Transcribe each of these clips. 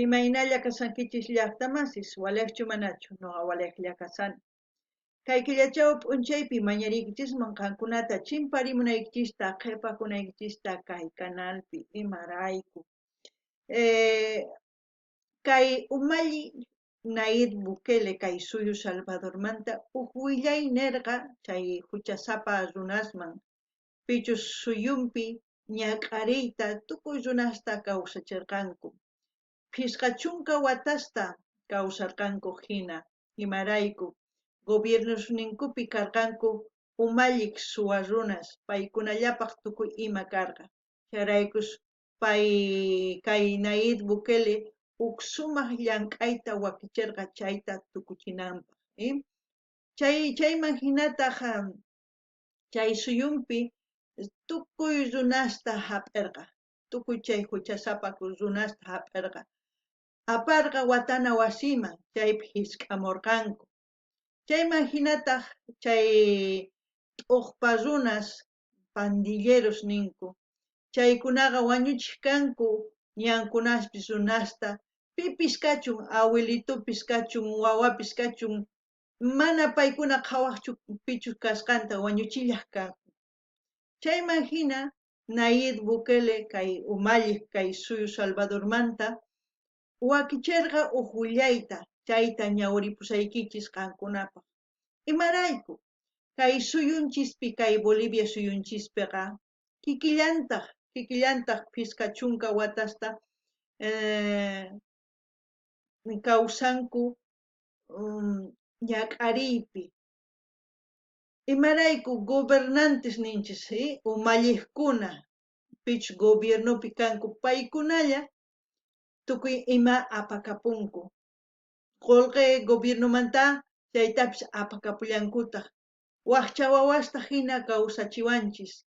Imaynalla kashankichis llaqtamasis, walejchu manachu, noqa walejlla kashani. Kay killachaw p'unchaypi mañariykichisman qankunata chimparimunaykichista, qhepakunaykichista kay canalpi, imarayku. Kay umalli Nayib Bukele kay suyu Salvadormanta uj willay nerqa chay huchasapa runasman pichus suyunpi ñak'ariyta tukuy runasta kawsacherqanku. 50 watasta kawsarqanku hina, imarayku gobiernosninkupi karqanku umalliq suwa runas, paykunallapaq tukuy ima karqa. Chayraykus pay kay Nayib Bukele uj sumaq llank'ayta wakicherqa chayta tukuchinanpaq. Chayman hinataq chay suyunpi tukuy runasta hap'erqa, tukuy chay huchasapa runasta hap'erqa. Aparqa watana wasiman, chaypi hisk'amurqanku. Chayman hinataq chay t'uqpa runas, pandilleros ninku, chaykunaqa wañuchiq kanku ñankunaspis runasta, pipis kachun, awilitupis kachun, wawapis kachun, mana paykuna qhawaqchu pichus kasqanta wañuchillaq kanku. Chayman hina Nayib Bukele kay umalliq kay suyu Salvadormanta wakicherqa uj willayta, chayta ñawripusaykichis qankunapaq. Imarayku? Kay suyunchispi, kay Bolivia suyunchispiqa kikillantaq 50 watasta kawsanku ñak'ariypi. Imarayku gobernantes ninchis, umalliqkuna pichus gobiernopi kanku, paykunalla tukuy ima apakapunku. Qolqe gobiernomanta chaytapis apakapullankutaq. Wajcha wawasta hina kawsachiwanchis.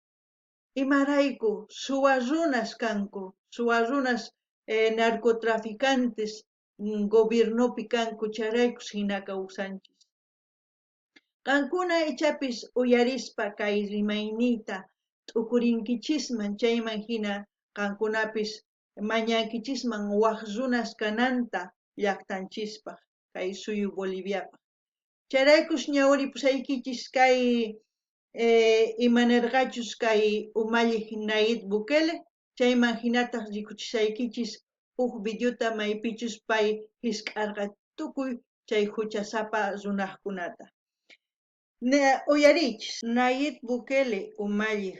Imarayku suwa runas kanku, suwa runas narcotraficantes gobiernopi kanku, chayraykus hina kawsanchis. Qankuna ichapis uyarispa kay rimayniyta t'ukurinkichisman, chayman hina qankunapis mañankichisman waj runas kananta llaqtanchispaq, kay suyu Boliviapaq. Chayraykus ñawripusaykichis kay imanerqachus kay umalliq Nayib Bukele, chayman hinataq rikuchisaykichis uj videota maypichus pay hisk'arqa tukuy chay huchasapa runaqkunata. Uyariychis, Nayib Bukele umalliq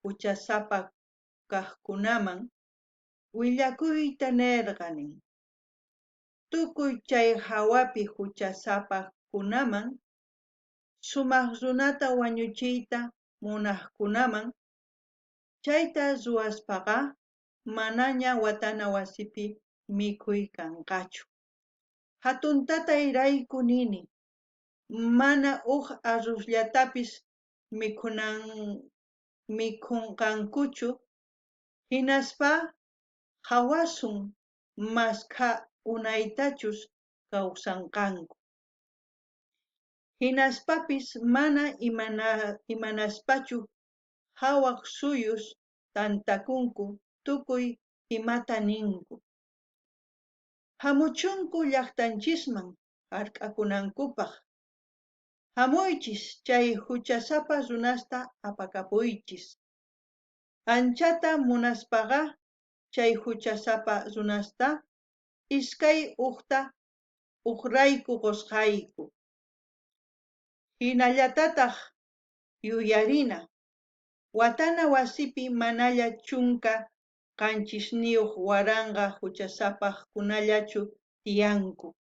huchasapa kaqkunaman willakuyta nerqa nin. Tukuy chay hawapi huchasapakunaman, sumaq runata wañuchiyta munaqkunaman, chayta ruwaspaqa manaña watana wasipi mikhuy kanqachu. Hatun tatayrayku nini, mana uj arrozllatapis mikhunqankuchu, hinaspa qhawasun maskha unaytachus kawsanqanku. Hinaspapis mana imanaspachu hawaq suyus tantakunku tukuy imata ninku. Hamuchunku llaqtanchisman hark'akunankupaq. Hamuychis chay huchasapa runasta apakapuychis. Anchata munaspaqa chay huchasapa runasta iskay ujta ujrayku qusqayku. Hinallatataq yuyarina, watana wasipi manalla 17,000 huchasapaqkunallachu tiyanku.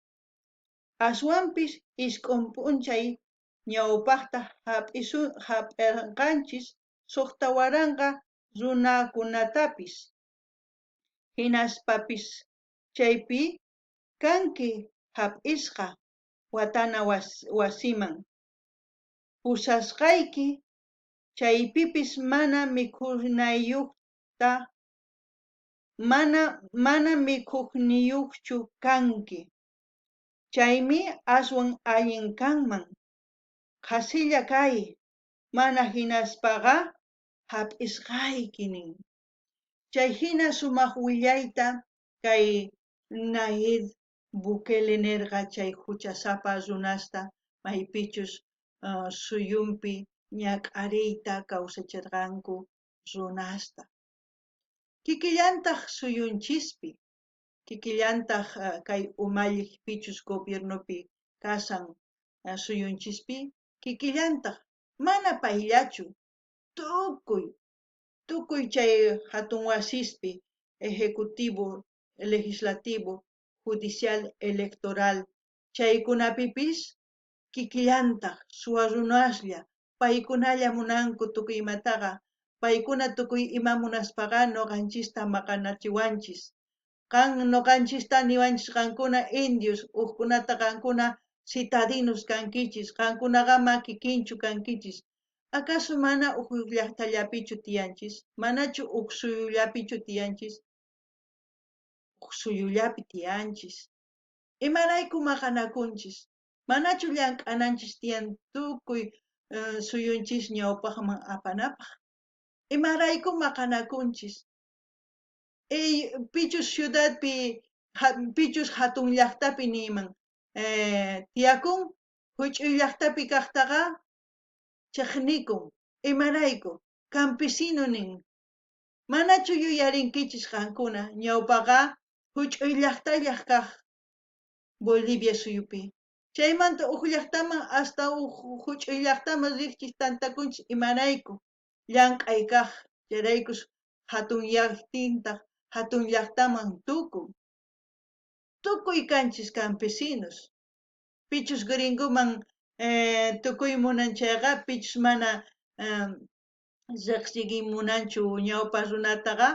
Aswanpis 9 p'unchay ñawpaqta hap'irqanchis 6,000 runakunatapis. Hinaspapis chaypi kanki hap'isqa watana wasiman. Pusasqayki chaypipis mana mikhunayuqta mana mikhuniyuqchu kanki. Chaymi aswan allin kanman. Qhasilla kay, mana hinaspaqa hap'isqayki nin. Chay hina sumaq willayta kay Nayib Bukele nerqa chay juchasapa runasta maypichus suyunpi ñak'ariyta kawsacherqanku runasta. Kikillantaj suyunchispi, kikillantaj kay umalliq pichus gobiernopi kasan suyunchispi, kikillantaj mana payllachu, tukuy chay jatun wasispi, ejecutivo, legislativo, judicial, electoral, chaykunapipis kikillantaj suwa runaslla, paykunalla munanku tukuy imataqa, paykuna tukuy ima munaspaqa noqanchista maqanachiwanchis. Qan noqanchista niwanchis qankuna indios, ujkunata qankuna citadinos kankichis, qankunaqa ma kikinchu kankichis. Acaso mana uj llajtallapichu tiyanchis? Manachu uj suyullapichu tiyanchis? Uj suyullapi tiyanchis. Imarayku maqanakunchis? Manachu llank'ananchis tiyan tukuy suyunchis ñawpaqman apanapaq? Imarayku maqanakunchis? Pichus ciudadpi, pichus jatun llajtapi niyman tiyakun, juch'uy llajtapi kajtaqa chejnikun. Imarayku? Campesino nin. Manachu yuyarinkichis qankuna ñawpaqa juch'uy llajtallaj kaj Bolivia suyupi? Chaymanta uj llajtaman hasta uj juch'uy llajtaman rijchis tantakunchis. Imarayku? Llank'ay kaj, chayraykus jatun llajtintaj jatun llajtaman tukun. Tukuy kanchis campesinos. Pichus gringoman tukuy munan chayqa, pichus mana rejsiy munanchu ñawpa runataqa,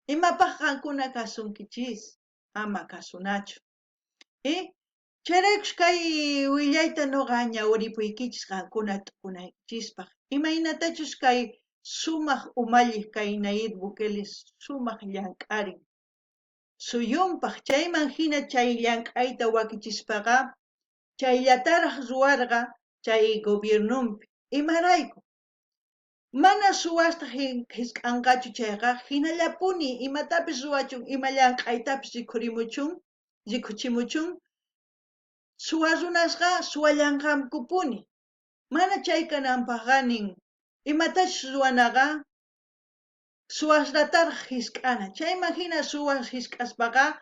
imapaj qankuna kasunkichis? Ama kasunachu. Chayraykus kay willayta noqa ñawiripuykichis qankuna t'ukunaykichispaj. Imaynatachus kay sumaq umalliq kay Nayib Bukele sumaq llank'arin suyunpaj, chayman hina chay llank'ayta wakichispaqa chayllataraj ruwarqa chay gobiernonpi. Imarayku? Mana suwasta jisk'anqachu chayqa, hinallapuni imatapis ruwachun, ima llank'aytapis rikhuchimuchun, suwa runasqa suwallanqankupuni. Mana chay kananpajqa nin, imatachus ruwanaqa suwaslataraj jisk'ana. Chayman hina suwas jisk'aspaqa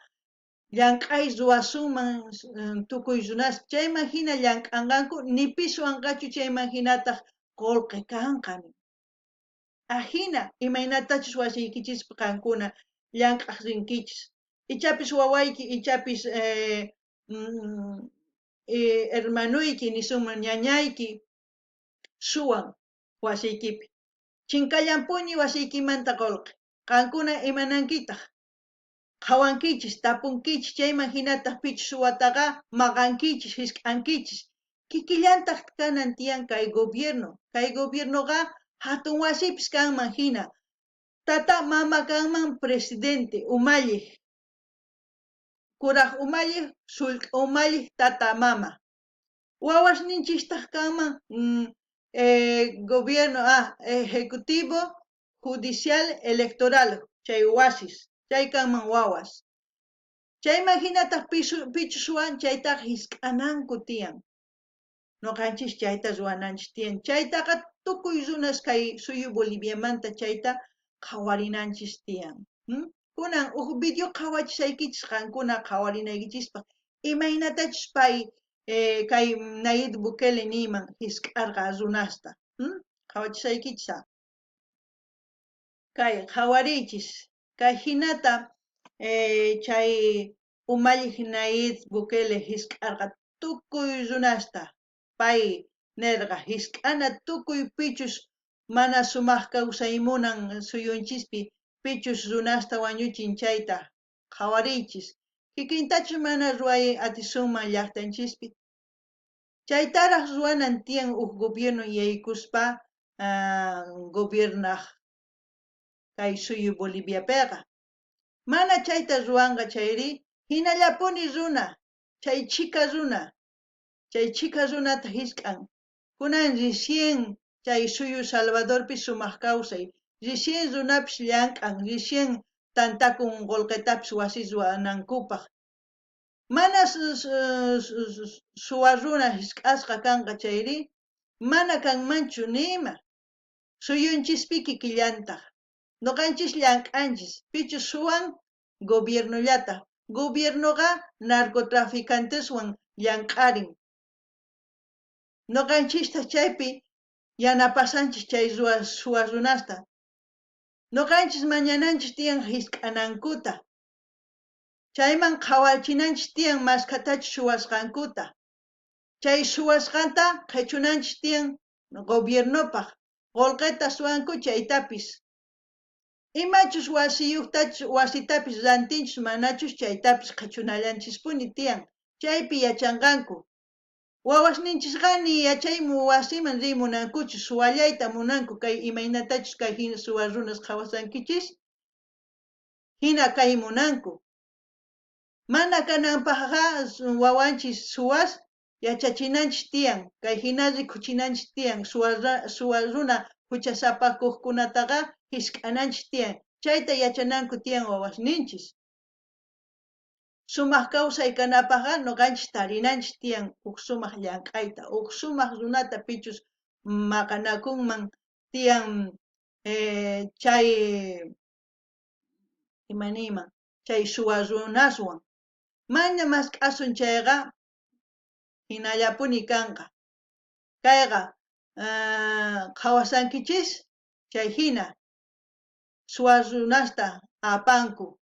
llank'ay ruwasunman tukuy runas, chayman hina llank'anqanku, ni pi suwanqachu, chayman hinataj qolqe kanqa. Ajina imaynatachus wasiykichispi qankuna llank'aj rinkichis. Ichapis wawayki, ichapis hermanuyki, nisunman ñañayki suwan wasiykipi. Chinkallanpuni wasiykimanta qolqe. Qankuna imanankitaj? Qhawankichis, tapunkichis, chayman hinataq pichus suwataqa maqankichis, jisk'ankichis. Kikillantaj kanan tiyan kay gobierno. Kay gobiernoqa jatun wasipis kanman hina. Tata mama kanman presidente, umalliq. Kuraj umalliq, sullk'a umalliq, tata mama. Wawasninchistaq kanman gobierno ejecutivo, judicial, electoral, chay wasis, chay kanman wawas. Chayman hinataq pichus suwan chaytaqa jisk'ananku tiyan. Noqanchis chayta ruwananchis tiyan. Chaytaqa tukuy runas kay suyu Boliviamanta chayta qhawarinanchis tiyan. Kunan uj video qhawachisaykichis qankuna qhawarinaykichispaj. Imaynatachus pay kay Nayib Bukele niyman jisk'arqa runasta. Qhawachisaykichis. Kay qhawariychis. Kay hinata chay umalliq Nayib Bukele jisk'arqa tukuy runasta. Pay nerqa jisk'ana tukuy pichus mana sumaq kawsay munan suyunchispi, pichus runasta wañuchin chayta qhawariychis. Kikintachus mana ruway atisunman llajtanchispi. Chaytaraj ruwanan tiyan uj gobierno yaykuspa gobiernaj kay suyu Boliviapiqa. Mana chayta ruwanqa chayri, hinallapuni runa, chay chhika runa, chay chhika runata jisk'an. Kunan recién chay suyu Salvadorpi sumaq kawsay, recién runapis llank'an, recién tantakun qolqetapis wasi ruwanankupaj. Mana suwa runa jisk'asqa kanqa chayrí, mana kanmanchu ni ima. Suyunchispi kikillantaj. Noqanchis llank'anchis, pichus suwan gobiernollataj. Gobiernoqa narcotraficanteswan llank'arin. Noqanchistaj chaypi yanapasanchis chay suwa runasta. Noqanchis mañananchis tiyan jisk'anankuta. Chayman qhawachinanchis tiyan mashkhatachus suwasqankuta. Chay suwasqanta qhechunanchis tiyan gobiernopaj. Qolqeta suwanku chaytapis. Imachus wasiyojtachus wasitapis rantinchus manachus chaytapis qhechunallanchispuni tiyan. Chaypi yachanqanku. Wawasninchisqa ni yachay wasiman riy munankuchu, suwallayta munanku kay imaynatachus kay jina suwa runas qhawasankichis, jina kay munanku. Mana kananpajqa wawanchis suwas yachachinanchis tiyan, kay jina rikuchinanchis tiyan, suwa runa juchasapakojkunataqa jisk'ananchis tiyan, chayta yachananku tiyan wawasninchis. Sumaj kawsay kanapajqa noqanchis tarinanchis tiyan uj sumaj llank'ayta, uj sumaj runata pichus maqanakunman tiyan chay imaniyman chay suwa runaswan. Mana mask'asun chayqa jinallapuni kanqa. Kayqa qhawasankichis chay jina suwa runasta apanku.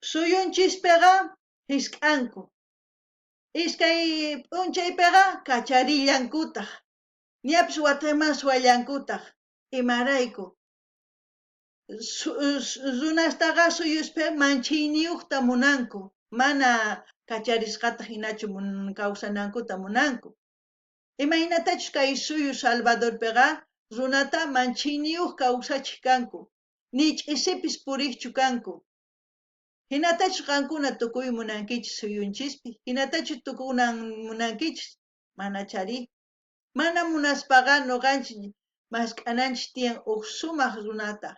Suyunchispeqa jisk'anku. Iskay p'unchaypeqa kacharillankutaj. Ñapis watejman suwallankutaj. Imarayku? Runastaqa suyuspi manchiyniyojta munanku. Mana kacharisqata jinachu kawsanankuta munanku. Imaynatachus kay suyu Salvadorpeqa runata manchiyniyoj kawsachej kanku. Ni ch'isipis purejchu kanku. Jinatachus qankuna tukuy munankichis suyunchispi, jinatachus tukunan munankichis, manacharí. Mana munaspaqa noqanchis mask'ananchis tiyan uj sumaj runata.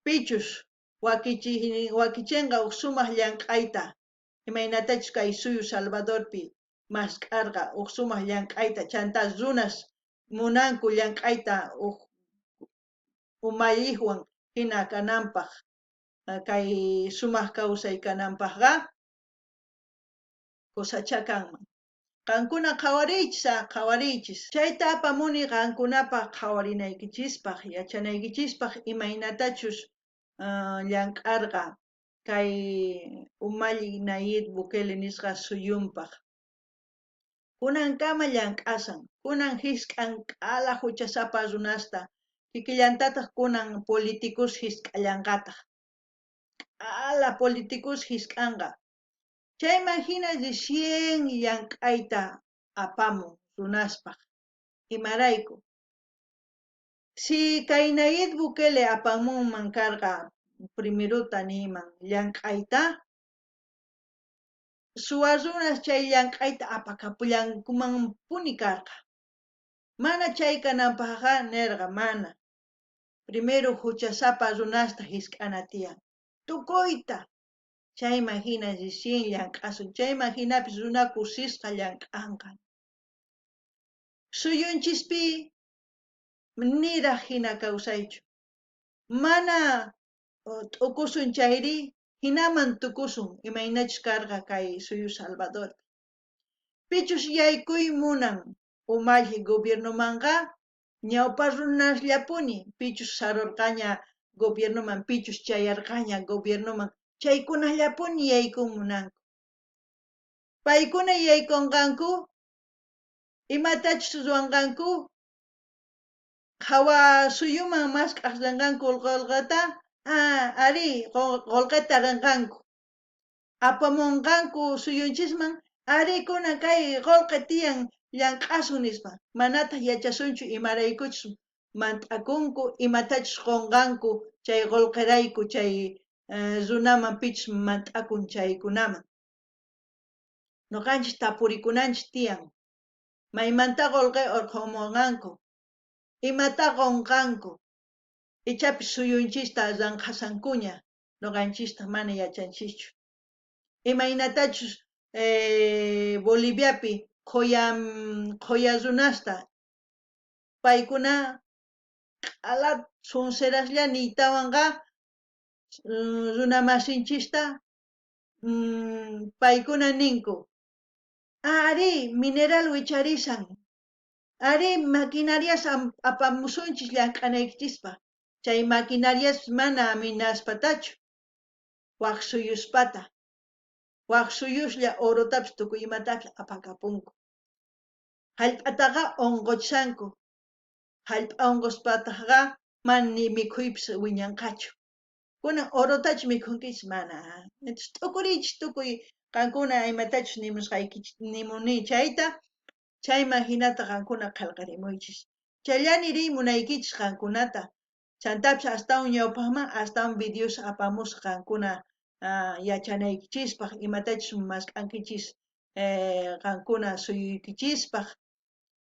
Pichus wakichenqa uj sumaj llank'ayta, imaynatachus kay suyu Salvadorpi mask'arqa uj sumaj llank'ayta, chantá runas munanku llank'ayta uj umalliqwan jina kananpaj. Kay sumaq kawsay kananpajqa kusachá kanman. Qankuna qhawariychis, qhawariychis. Chayta apamuni qankunapaj qhawarinaykichispaj, yachanaykichispaj imaynatachus llank'arqa kay umalli Nayib Bukele nisqa suyunpaj. Kunankama llank'asan, kunan jisk'an k'ala juchasapa runasta, kikillantataj kunan políticos jisk'allanqataj. K'ala políticos jisk'anqa. Chayman jina recién llank'ayta apamun runaspaj. Imarayku? Si kay Nayib Bukele apamunman karqa primerota niyman llank'ayta, suwa runas chay llank'ayta apakapullankumanpuni karqa. Mana chay kananpajqa nerqa mana. Primero juchasapa runasta jisk'ana tiyan. Tukuyta. Chayman jina recién llank'asun. Chayman jinapis runa kusisqa llank'anqa. Suyunchispi niraj jina kawsaychu. Mana t'ukusun chayri jinaman tukusun imaynachus karqa kay suyu Salvadorpi. Pichus yaykuy munan umalli gobiernomanqa ñawpa runasllapuni pichus sarorqaña gobiernoman, pichus chayarqaña gobiernoman, chaykunallapuni yaykun munanku. Paykuna yaykunqanku, imatachus ruwanqanku, qhawa suyuman mask'aj rinqanku qolqeta, arí, qolqeta rinqanku. Apamunqanku suyunchisman, arí, kunan kay qolqe tiyan llank'asun nispa. Manataj yachasunchu imaraykuchus mant'akunku, imatachus qonqanku chay qolqerayku chay runaman pichus mant'akun chaykunaman. Noqanchis tapurikunanchis tiyan. Maymanta qolqe orqhomunqanku, imata qonqanku, Ichapis suyunchista ranqhasankuña, noqanchista mana yachanchischu. Imaynatachus Boliviapi qhoya runasta paykuna q'ala sonseraslla niytawanqa runamasinchista paykuna ninku, arí, mineral wicharishan, arí, maquinarias apamusunchis llank'anaykichispaj, chay maquinarias mana minaspatachu, waj suyuspata, waj suyuslla orotapis tukuy imatapis apakapunku. Jallp'ataqa onqochishanku, jallp'a onqospataqa mana ni mikhuypis wiñanqachu. Kunan orotachu mikhunkichis? Mana. Entonces t'ukuriychis tukuy qankuna imatachus nimusqaykichis nimuni chayta, chayman jinata qankuna qhelqarimuychis. Chayllani riy munaykichis qankunata. Chantapis astawan ñawpajman astawan videos apamusaj qankuna yachanaykichispaj imatachus mask'ankichis qankuna suyuykichispaj,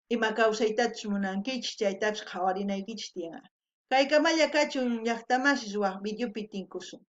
ima kawsaytachus munankichis chaytapis qhawarinaykichis tiyan. Kaykamalla kachun llajtamasis waj videopi tinkusun.